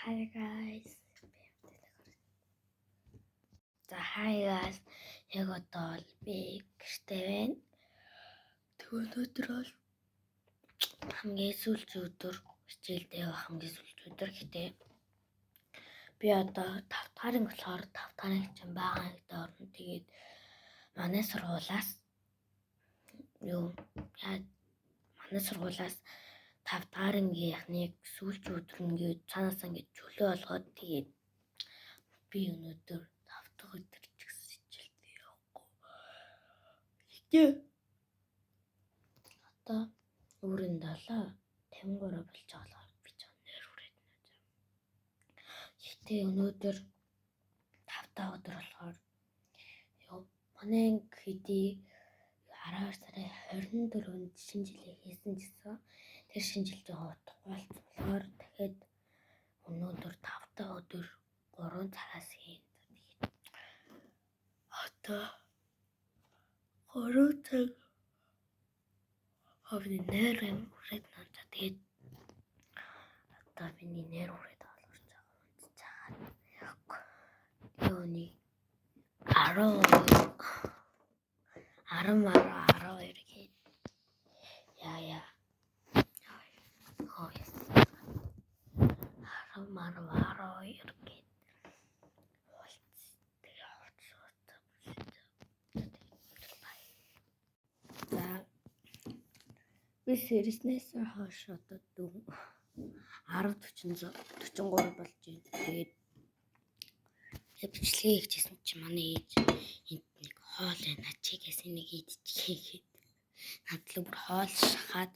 Hi guys. За hi guys. Яг одоо бол би гэртээ байна. Тэг өнөөдөр бол хамгийн сүүлийн өдөр хичээлдээ явах хамгийн сүүлийн өдөр гэтээ би одоо 5 дахь анги болохоор 5 дахь анги чинь бага ангид орно. Тэгээд манай сургуулаас юу яа манай сургуулаас 5 дахь ангийнхныг сүүлчийн өдөр ингээд цаанаас ингээд чөлөө олгоод тэгээд би өнөөдөр 5 дахь өдөр ч гэсэн хичээлдээ явахгүй. Гэтэ одоо өөрийн 7:53 болж байгаа болохоор би ч нойр хүрээд байна. Гэтэ өнөөдөр 5 дахь өдөр болохоор манай анги хэдий 12 сарын 24-нд шинэ жилээ хийсэн гэсэн тэр шинэ жил жоохон утгагүй болсон болохоор дахиад өнөөдөр 5 дахь өдөр 3 цагаас хийн. Тэгээд одоо 3 цаг ховны нойр юм хүрээд байна. Тэгээд одоо миний нойр хүрээд болохоор жоохон унтж байгаа. Юуны 10 10 12 гээд яа хоо 10 12 гээд уулз тэгээ хуцсан. За би сэрснээс хойш одоо 10:43 болж байна. Тэгээд бичлэгээ хийжсэн чинь манай ээж энд нэг хоол байна чигээс энийг идчихье гээд надлаг бүр хоол шахаад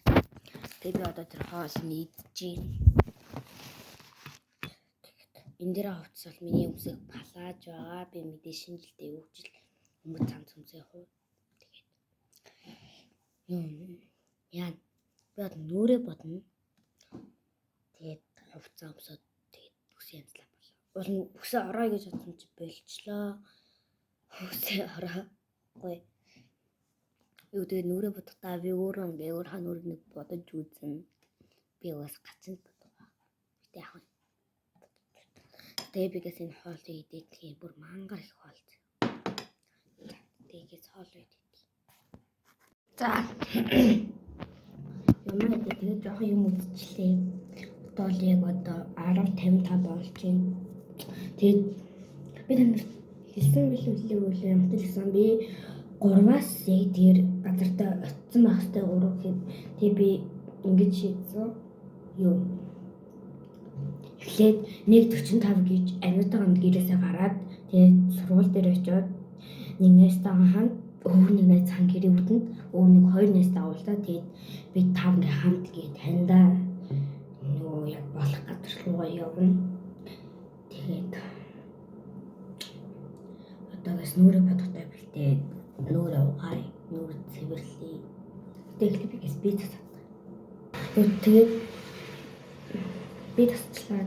тэгээд би одоо тэр хоолыг идчихээн. Энэ дээр хувцас бол миний өмсөх палаж байгаа. Би мэдээ шинэ жилдээ өвчл өмд цамц өмсөх уу. Тэгээд юм яа би одоо нүрээ бодно. Тэгээд хувцас өмсөд тэгээд үсээ янзлаа болоо. Уул нь үсээ ороо гэж бодсон чи болчлоо. Үсээ орохгүй. Юу тэгээд нүрээ бодохдоо би өөрөө ингээ өөрийнхөө нүрийг нэг бодож үзэн. Би угаас гачин бодох баг. Гэтэ яг нь тэгээ бигээс энэ хоолыг идэх юм бүр мангар их хоол. Тэгээс хоол идэх. За юм аа тэгээд жоохон юм үзчихлээ. Одоо л яг одоо 10:55 болж байна. Тэгээд би танарт хэлсэн билүү хэлээгүй лээ юм хэлсэн. Би 3-аас яг тэр газартаа очсон байх хэрэгтэй 3 гэхэд тэгээ би ингэж шийдсэн. Юу эхлээд 1:45 гэж ариутайгаа гэрээсээ гараад тэгээд сургууль дээр очиод нэг найзтайгаа хамт өөр нэг найз хан гэрээ үдэнд өөр нэг хоёр найзтайгаа уулзаа. Тэгээд би тав ингээ хамт гээд таньдаа нөгөө яг болох газар руугаа явна. Тэгээд одоогоос нүрээ бодохтой бэлдээд нүрээ угаая, нүр цэвэрлэе. Тэгээд эхлээд бигээс би засаад. Тэгээд би тасчлаа.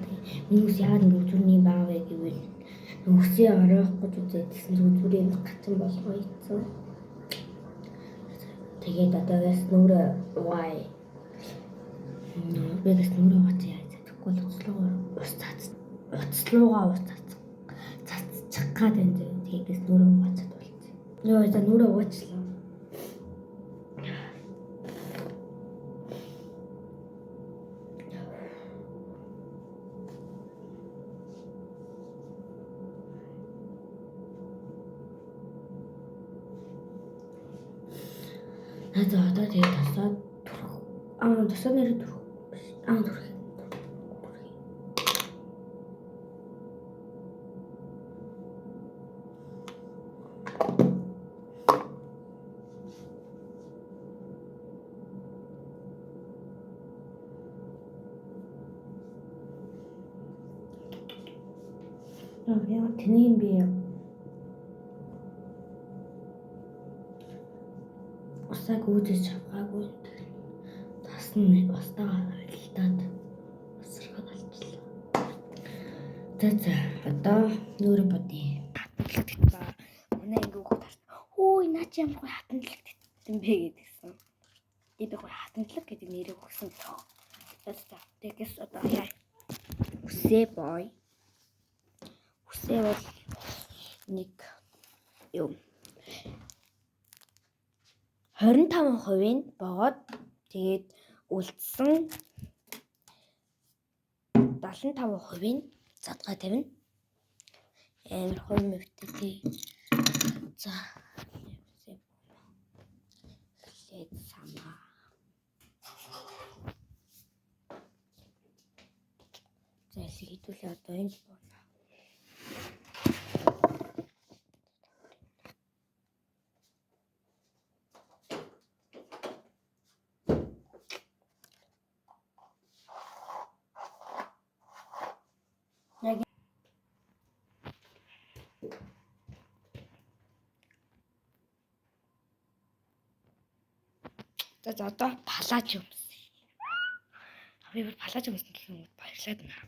Миний ус яагаад ингэ үзүүрний баа вэ гэвэл үсээ ороох гэж үзээд тэгсэн чинь үзүүрийн гацсан болгоо ийцэн. Тэгээд одоогоос нүрээ угаая. Бигээс нүрээ угаач яаж чадахгүй л уцлуугаа ус цац. Уцлуугаа ус цац. Цацчих гад энэ. Тэгээс нүрээ угаачаад болчих. Йоо за нүрээ угаачлаа. За одоо тэгээд тосоо түрх. Аа тосоо нэрээ түрх биш. Аа түрх. Аа яа тэнийг юм бэ? Усаа гүйдэж авгаагүй. Тас нь устаа харилцаад усрах болчихлоо. За за одоо нүрэ бодъё. Хатанлагдсан. Манай анги хүүхэд харсан. Хөөе наа чи ямар гоё хатанлагдсан бэ гэдгсэн. Би гоё хатанлаг гэдэг нэрийг өгсөн. За за тэгээс одоо яа. Үсээ бой. Үсээ бол нэг юу 25% нь богоод тэгээд үлдсэн 75% нь задгаа тавина. Амар хувь мөвтэй. За эхлээд самаа. За хэдүүлээ одоо энд бууна. За одоо палаж өмсье. Би бүр палаж өмсөн гэх юм баярлаад байна.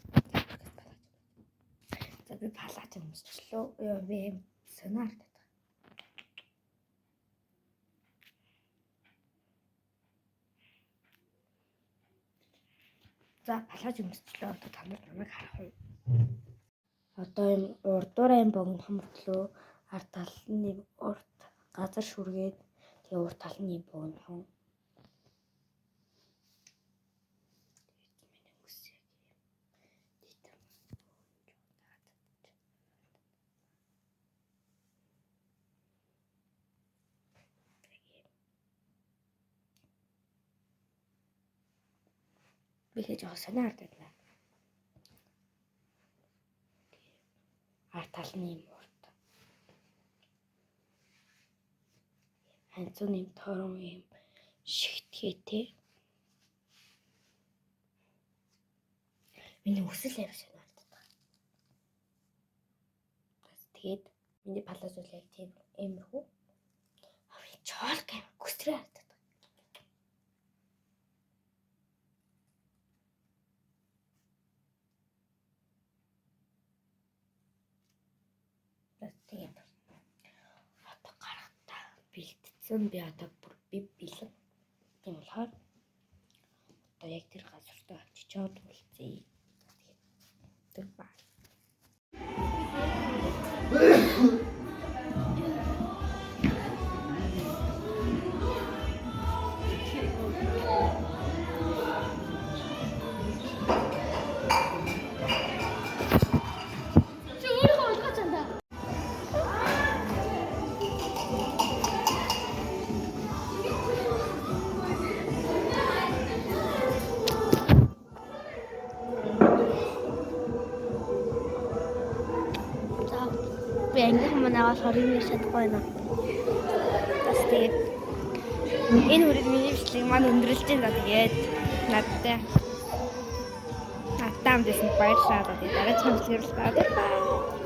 За би палаж өмсчлөө. Йоо би юм сонаар татах. За палаж өмсчлөө. Одоо та нар намайг харах уу? Одоо юм урдуураа юм богино мөртлөө ард тал нь юм урт газар шүргээд тэгээ урд тал нь юм богинохон. Би хийж байгаа сонио харагдаад байна. Ард тал нь юм урт. Ханцуу юм торон юм шигтгээтэй. Миний өсөл амар сонио харагдаад байгаа. Тэгээд миний палаж бол яг тийм иймэрхүү. Чоолк амар гүсрээ харагдаад. Тэгээд одоо гарахтаа бэлтцсэн, би одоо бүр би бэлэн. Тийм болохоор одоо яг тэр газартаа очичоод уулзъя. Тэгээд түр бай. Чи өөрийнхөө ойлгож чандаа. За би ангийнхан манайгаа болохоор юм ярьж чадахгүй байна. Бас тэгээд энэ хүрээд миний бичлэг маань өндөрлөж байна. Тэгээд надтай хамт байсан баярлалаа. Тэгээд дараагийн бичлэгээр уулзлаа. Bye.